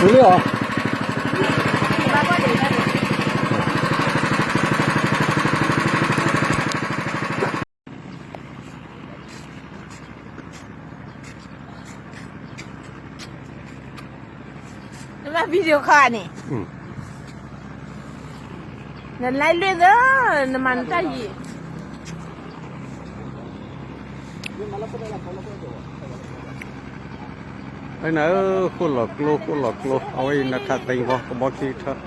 လံအီၤ နမၤ video ခါန့ၣ် နလဲလွဲၢ်သၢ နမၤနတၢ်ယံၤ န ဃိၣ်လီၤကျိ ဃိၣ်လီၤကျိ အဝဲအံၤနထးသ့ဖီ ကဘီခံကထၢ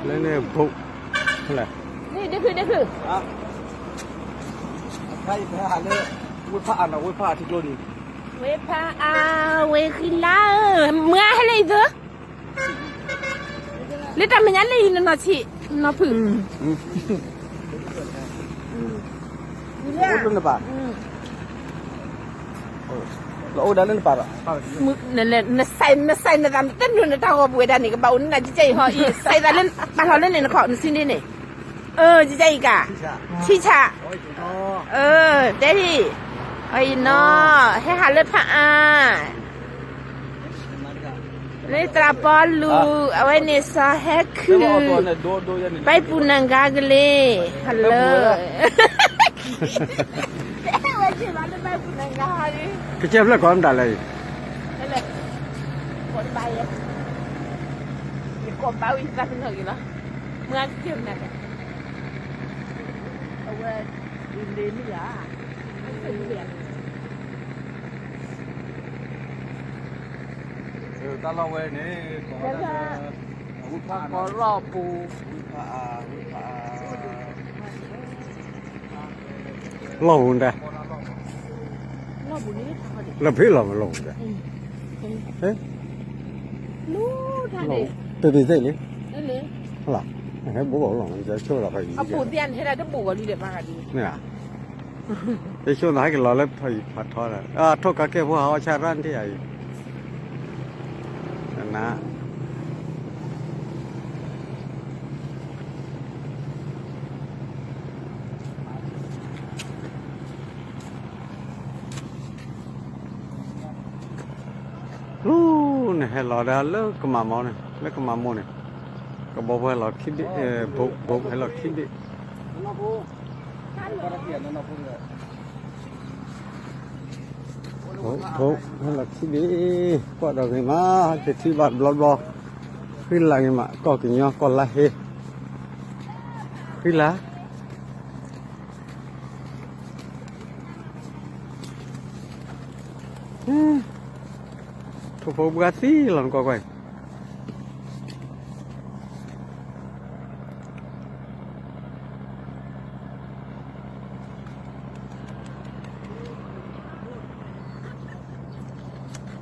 လၢန့ၣ် boat လဲၣ် န့ၣ်ဒ့ဖုဒ့ဖု အခါအံၤပဟဲဟးလၢ ဝ့ၢ်ဖးအါနီၤ ဝ့ၢ်ဖးအါထံကျိန့ၣ် ဝ့ၢ်ဖးအါ ဝ့ၢ်ဃံလၤဧၢ မွၤဟဲလၢအံၤသၢ လၢတၢ်မဲာ်ညါလၢအံၤနနီၢ်ဆံး နီၢ်ဖုၣ် အိၣ်လၢနပၤ လၢအိၣ်ဒၣ်လၢနပၤဒီး နစဲးနသးတနုာ်နတၢ်ဂီၤပူၤဝဲဒၣ်န့ၣ် ကဘၣ်အိၣ်နနၤကကဲအံၤဟီအံၤ စဲးသးလၢ ပာ်လီၤလၢန့ၣ်နခီၣ် နစုန့ၣ်န့ၣ် အၢ ကကဲအံၤကါ ဆံဆး အၢ တဲဒ် အံၤနီၤ ဟဲဟးလၢဖးအါ လၢသရၣ်ပီလူး အဝဲန့ၣ်စီၤဟဲခုၣ် ဘၣ်ပူၤနၤဂၤကလ့ ဟလၢ ဝဲက့ၤလီၤလၢဘၣ်ပူၤနၤဂၤ ကစၢၢ်ဖျၢၣ်ကီးမတၤလဲၣ်အံၤ ကိးဘၣ်ဝံၤသးပနီၣ်ဂ့ၤလီၤ မွၤကစၢၢ်မနၤလဲၣ် အဝဲ လ့မ့ၢ်ဧါ တၢ်လီၢ်ဝဲန့ၣ် ကိးဝဲဒၣ်လၢ ဝ့ၢ်ဖးအါ ဝ့ၢ်ဖးအါ လီၢ်ပူၤဒၣ် လီၢ်ပူၤန့ၣ် လၢဖဲလီၤမးလီၢ်ပူၤဒၣ် တဒ်သိးလံ လီၤ ဟဲဘိးဘၣ်လီၤ ကဆိၣ်လီၤ အပူၤသ့ၣ်န့ၣ် ဟဲဒၣ်တဘိးဘၣ်လံဒီးဘၣ်ဂၤဒ် မ့ၢ်ဧါ ယဆိကမိၣ်ဟဲက့ၤလီၤလၢဖီအံၤဖးထီဒီး အထိၣ်ကါကဲၣ်ဖိဟးအီၣ်ဆၣ်ရၣ်နထံၣ်အံၤ န လၢန့ၣ်ဟဲလီၤဒၣ်လၢကမၤမိၢ်န့ၣ် လၢကမၤမိၢ်န့ၣ် ကဘီဖိဟဲလီၤခံဘ့ၣ် ဘိးဟဲလီၤခံဘ့ၣ် ဖိ ဖိ ဟဲလီၤခံဘ့ၣ် ကွၢ်ဒီးဂ့ၤမး တထံၣ်ဘၣ်ဘျီဘျီ ဃံလၤဂ့ၤမး ကီၢ်ကညီကီၢ်လါဟ့ ဃံလၤ ထိၣ်ဖိဘှါသံလီၤနကွၢ်ကွၢ်အံၤ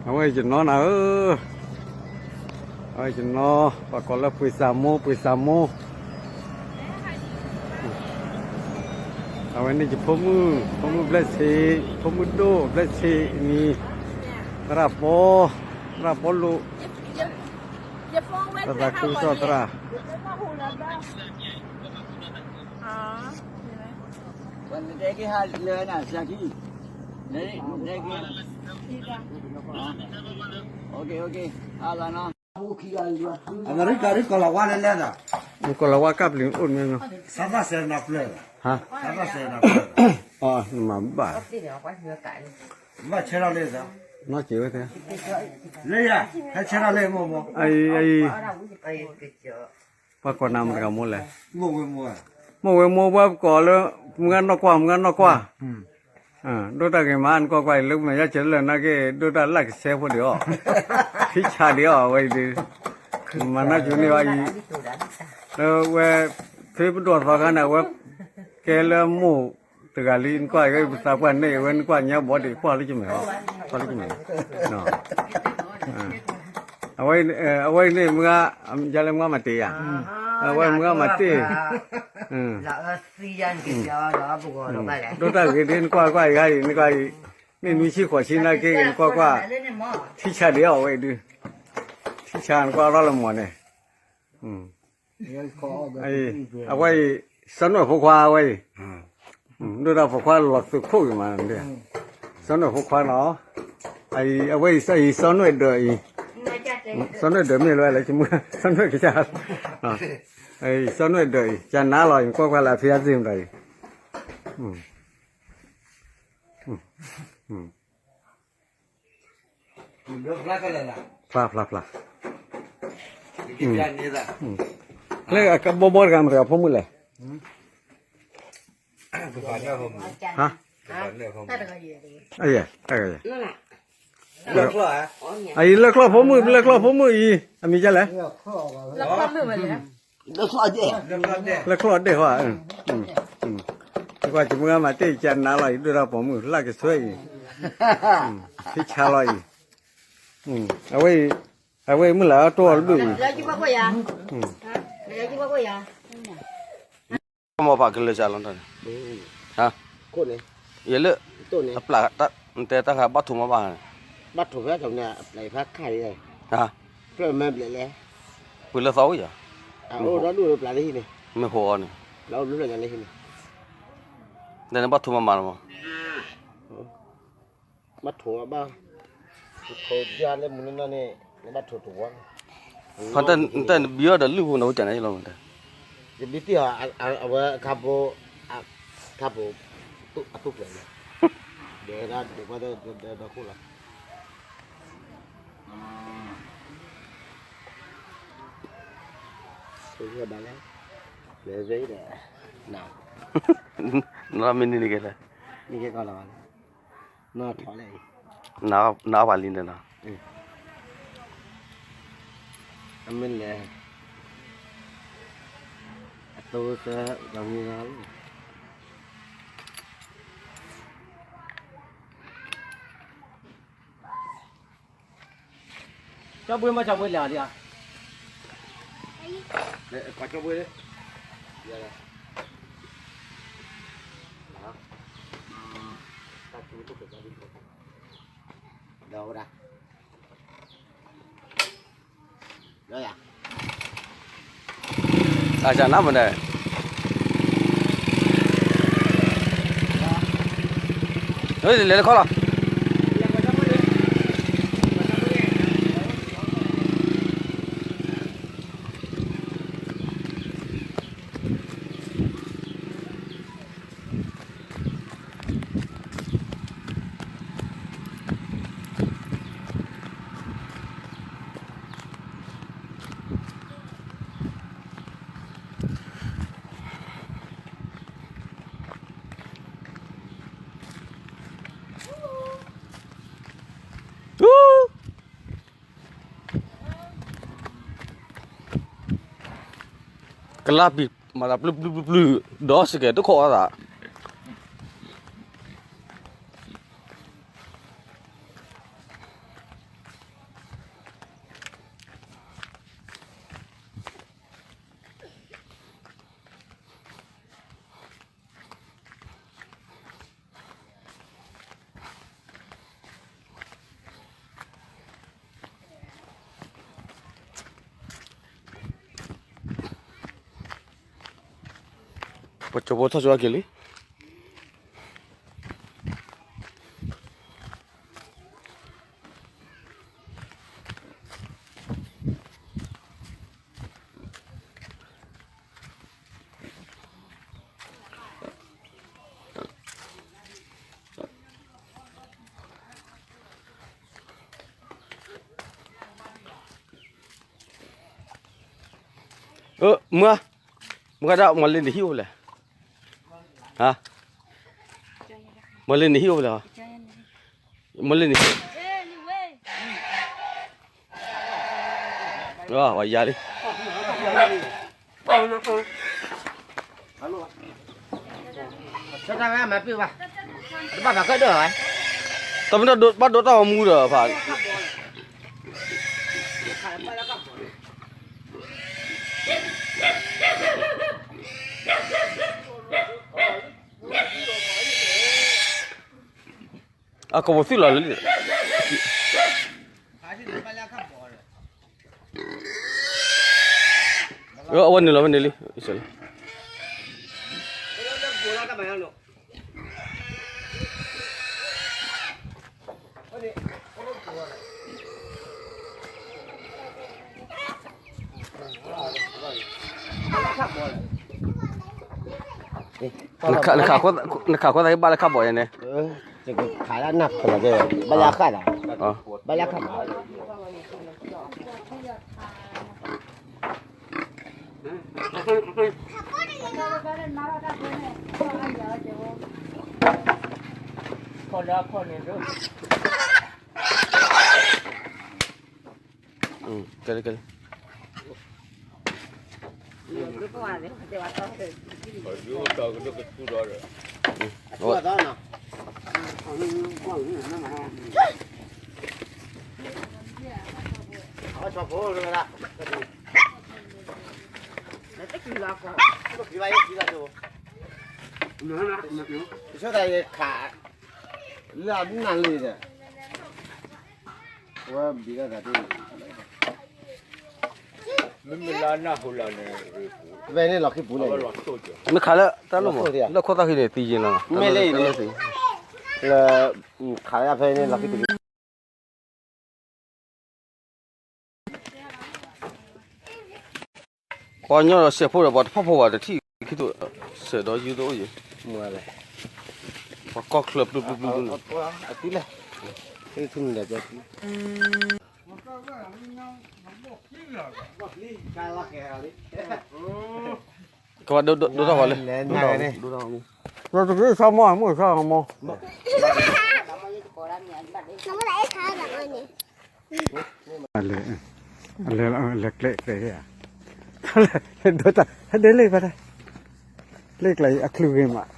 အဝဲယနီၤနၤဧၢ, အဝဲယနီၤ ပှၤကိးလၢပှ့ၤစၢ်မိၢ် ပှ့ၤစၢ်မိၢ်, အဝဲန့ၣ်ယဖိမုၣ် ဖိမုၣ်ဘျဲၣ်ဆ့, ဖိမုၣ်ဒိၣ်ဘျဲၣ်ဆ့နံၤ, သရၣ်ပီ, သရၣ်ပီလိာ်, သရၣ်ခူစီၣ်သရၣ် အမဲရကၤဒ်ကီၢ်လီၤဝါလဲၣ်လဲၣ်သး, နကီၢ်လီၤဝါကၢ်ပျံၤအိၣ်မ့ၢ်နီၤ, နမၤဘၣ်, ဘၣ်ဆဲထီၣ်လၢသး, လၢယၤ, ဟဲဆဲထီၣ်လၢမိၢ်မိၢ်, အံၤ ပှၤကိးနၤမတၤဂၤမိၢ်လဲၣ်, မိၢ်ဝဲမိၢ်, မိၢ်ဝဲမိၢ် ပှၤကိးလၢ မုၢ်ဂၢ်နီၢ်ကွၢ် မုၢ်ဂၢ်နီၢ်ကွၢ်, ဒိၣ်တၢ်ဂ့ၤမး နကွၢ်ကွၢ်အံၤ လၢမဲာ်ညါကဲလၢနက့ၤ ဒိၣ်တၢ်လၢကဆဲဖိဒံးအီၤ, ထံဆးဒံးအီၤ အဝဲအံၤဒုး, မၤနၢ်ကၠိန့ၢ်ဘၣ်အံၤ, လၢဝဲ ဖဲပဒိၣ်သီခါန့ၣ် အဝဲ ကဲလၢမိၢ်တဂၤလံ နကွၢ်အံၤ ပသးပှၢ်န့ၣ် အဝဲနကွၢ်ညါဘီဒံး ကွၢ်လၢကမဲာ်အီၤ, ကွၢ်လၢကမဲာ် အဝဲ အဝဲန့ၣ်မုၢ်ဂၢ် ယၤလၢမုၢ်ဂၢ်မၤတ့ၢ်ယၤ, အဝဲမုၢ်ဂၢ်မၤတ့ၢ်, ဒိၣ်တၢ်ဂ့ၤဒ် နကွၢ်ကွၢ်အံၤ နကွၢ်အံၤ, မ့ၢ်နွံဆံဃိးဆံနာ်က့ နကွၢ်ကွၢ်, ထံဆးဒံးအီၤဝဲအံၤဒုး, ထံဆးနကွၢ်ထီၣ်လၢမီၢ်န့ၣ်, အဝဲအံၤ စီၤနွဲၣ်ဖိခွါဝဲအံၤ, ဒိၣ်တၢ်ဖိခွါလီၤသုးခိၣ်ဂ့ၤမး, စီၤနွဲၣ်ဖိခွါနီၤ, အဝဲအံၤ စီၤနွဲၣ်ဒၢးအံၤ, စီၤနွဲၣ်ဒၢးမ့ၢ်လီၤလဲၣ် ကမုၢ် စီၤနွဲၣ်ကစၢ်, စီၤနွဲၣ်ဒၢးအံၤ ကနၤလီၤအံၤ ကွၢ်ကွၢ်လၢအဖံအသ့ၣ်မတၤအံၤ, ဖျါဖျါဖျါ, လၢအဘီဘီတဂၤမတၤဂၤဖိမုၣ်လဲၣ်, ဟါ, အံၤ အံၤ လၢကျီၢ်ဖိမုၣ် လၢကျီၢ်ဖိမုၣ်အံၤ အမံၤဒ်လဲၣ်, လၢကျီၢ်ဒဲးဟီ, လၢကျီၢ်ဒဲးဟီ, ကွၢ်ကမုၢ်ဂၤမၤတ့ၢ်ကနၤလီၤအံၤ ဒိၣ်ထီၣ်ပိာ်မုၣ် လၢကဆွဲအံၤ, ဖ့ဆါလီၤအံၤ, အဝဲအံၤ, အဝဲအံၤမုၢ်လၢ်အတီၢ်အီၤတဘ့ၣ်အံၤ, မ့ၢ်ပှၤကလဲၤစးလီၤ, ယလၢ အပျၢ် တဲတၢ်ဃာ်ဘၣ်ထိးမးဘၣ်, ဘၣ်ထိးဖဲန့ၣ် ဖျၢၣ်မဲဘျဲၣ်လဲၣ်, ပှၤလၢသီအိၣ်ယၤ, အိၣ်ဒီးဒူၣ်လၢပျၢ်လၢဟံၣ်န့ၣ်, မ့ၢ်ဟိအီၤန့ၣ်, လၢအိၣ်ဘျဲၣ်ဘျဲၣ်လၢဟံၣ်န့ၣ်, တဲန့ၣ်ဘၣ်ထိးမးမးလီၤမး ဘၣ်ထိးဘၣ်, ထိးယါလၢမုၢ်နၤန့ၣ်, နဘၣ်ထိးတဝီန့ၣ်, နတဲနဘံအီၤဒီးလုၢ်ဖိနအိၣ်ကနၤလီၤမး, ယဘံတ့ၢ်အီၤ, အဝဲအခါဘိ, အခါဘိ, အသူၣ်ပျဲၢ်န့ၣ်, ဒီးဒိးပှၤဒီးဒီးခိၣ်လီၤ, ဘၣ်လဲၣ်, လဲၤဝဲဒီး, နမ့ၢ်န့ၢ်န့ၢ်ကဲလဲၣ်, နကဲကီလီၤဘၣ်လၢ, နထီၣ်လဲၣ်, နအီၣ်ပှၤလံန့ၣ်လီၤ, အမ့ၢ်လဲၣ်, အသိသၢ, ပှၤမံၤဂၤလီၤ ကၠီဘှ့မး ကၠီဘှ့လဲၤအီၤဒံးဧါ, ကၠီဘှ့, ဒီးဝဲဒၣ်, ဒီးယၤ, အစနၢမဒဲး, လဲၤလၢခီလီၤ. ကလါပံၤမၤသးပျုၢ်ပျုၢ်ပျုၢ်ပျုၢ် ဒီးစကဲးတခိးအသး ပကၠိဖိထီၣ်ဆိအက့ၤလံ. မုၢ်, မုၢ်ဂၤဒၣ် မၤလ့နဟံၣ်အိၣ်ဖဲလဲၣ်, မၤလ့နဟံၣ်အိၣ်ဖဲလဲၣ်, မၤလ့နဟံၣ်, ဝဲယၤလံ. တၢ်မ့ၢ်ဘၣ်ဒိးတၢ်မူဒီးဖး အကဘီသူၣ်လီၤလၢလံ, အဝဲနုာ်လီၤဝဲန့ၣ်လံ, အ နခးဃိသးဟ့ၣ်ဘၣ်လၢခါဘီညါန့ၣ်, ခးလၢနၢ်ဖီလာ်က့ၤ ဘၣ်လၢအခၣ်ဒီး, ဘၣ်လၢအခၣ်ဘီ, ကဲလၢကဲလၢ ဝဲဘံလၢသးတ့ၢ်, မ့မ့ၢ်လၢနၢ်ဟူလၢန့ၣ်, ဝဲန့ၣ်လီၤခံပူၤန့ၣ်, မ့ၢ်ခးလၢတၢ်လီၢ်မး, လၢခိၣ်သၣ်ခံန့ၣ် သံယ့လီၤ, မ့ၢ်လၢအံၤန့ၣ်, လၢခးလၢဖဲန့ၣ်လီၤခံတက့ၢ်. ပှၤကညီဒီးစဲးဖိဒီး ပှၤတဖၣ်ဖိဘၣ်တထံၣ်ခံတိၣ်, စဲးဒီးယုၢ်တအိၣ်ယံၤ, ပှၤကီၢ်ချၢပျုၢ်ပျုၢ်ပျုၢ်ပျုၢ်န့ၣ်, အတုလဲၣ်, ကဘၣ်ဒိၣ်ထီၣ်ဝဲလၢ, ဒိၣ်ထီၣ်ဝဲ, တက့ၢ်ဆီမိၢ် မုၢ်ဆီမိၢ်, အလဲၤ, အလဲၤကျဲကျဲဧါ, ဒိၣ်တၢ် ဟဲဒဲလၢဘၣ်တၢ်, လၢကျဲအချုးဂ့ၤမး,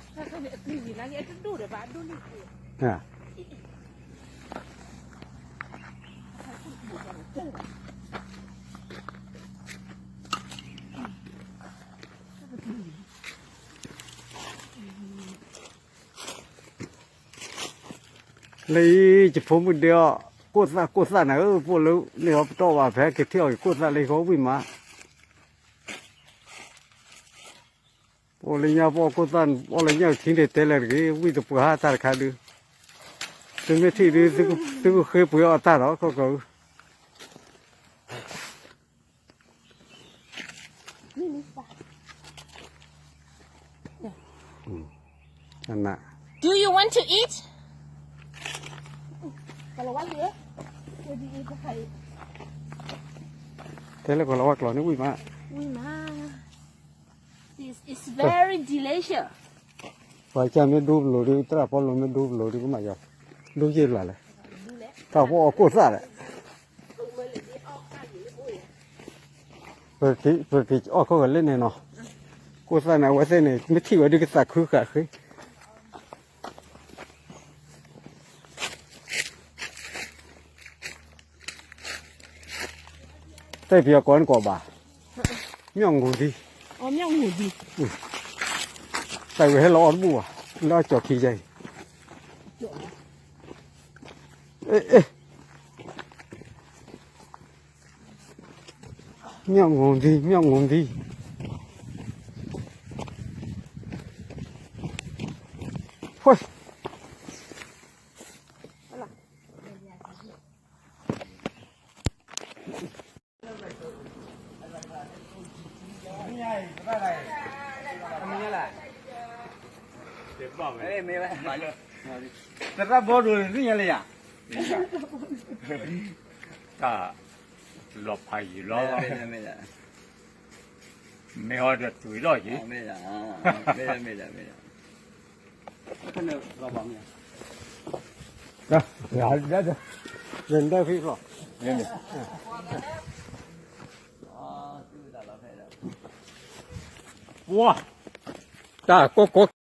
လၢအံၤ ယဖိမုၣ်ဒဲအီၤ, ကိၣ်သၣ်ကိၣ်သၣ်နၤဧၢ, ပအိၣ်လၢန့ၣ်ဟီပတီၢ်ဘၣ် ဖဲက့ၤထံၣ်အီၤက့ၤကိၣ်သၣ်လၢဟံၣ်ဃီဝံၣ်မး, ပအိၣ်လၢညါပအီၣ်ကိၣ်သၣ် ပအီၣ်လၢညါထံန့ၣ်တဲလၢာ်တဂ့ၤ, ဝံၣ်တပှၢ်ဟါတၢ်တခါဒုး, သုမ့ၢ်ထံၣ်ဒုး, သုကဃ့ပှ့ၤအီၣ်တၢ်ဒီး ခီကီဧၢ Do you want to eat? တဲလၢကီၢ်လီၤဝဲကျိာ်န့ၣ်ဝံၣ်မး, This is very delicious. ပှၤကမ့ၢ်ဒိပလိာ်ဒုး သရၣ်ဖီလိာ်မ့ၢ်ဒိပလိာ်ဒုးကမၣ်ယီၤ, ဒိယ့ၢ်လၢ်လဲၣ်, တၢ်ပအီၣ်ကိၣ်သၣ်လဲၣ် ပက့ၤအီၣ်ခိၣ်ဂၤလၢန့ၣ်နီၤ, ကိၣ်သၣ်န့ၣ် အဝဲသ့ၣ်န့ၣ် မ့ၢ်ထံၣ်ဝဲဒုးကသးခုဃာ်ဃ့, တၢ်ပယီၤကိးန့ၣ်ကိးဘၣ်, မြောက်ငူဒံ, တၢ်ဝဲဟဲလီၤအီၣ်တဘူၣ်ဘၣ်, လၢအကၠီၤခံယဲအံၤ, မြောက်ငူဒံ, မြောက်ငူဒံ, ဟို သရၣ်ဘီဒိၣ်န့ၣ် သ့ၣ်ညါလၢယၤ, တၢ်လီၤဖးယံာ်လီၤ, မ့ၢ်အီၤဒီးတုၤလီၤယံာ်, မ့ၢ်ဒၣ်မ့ၢ်ဒၣ်, ပှၤ, တၢ်ကိးကိး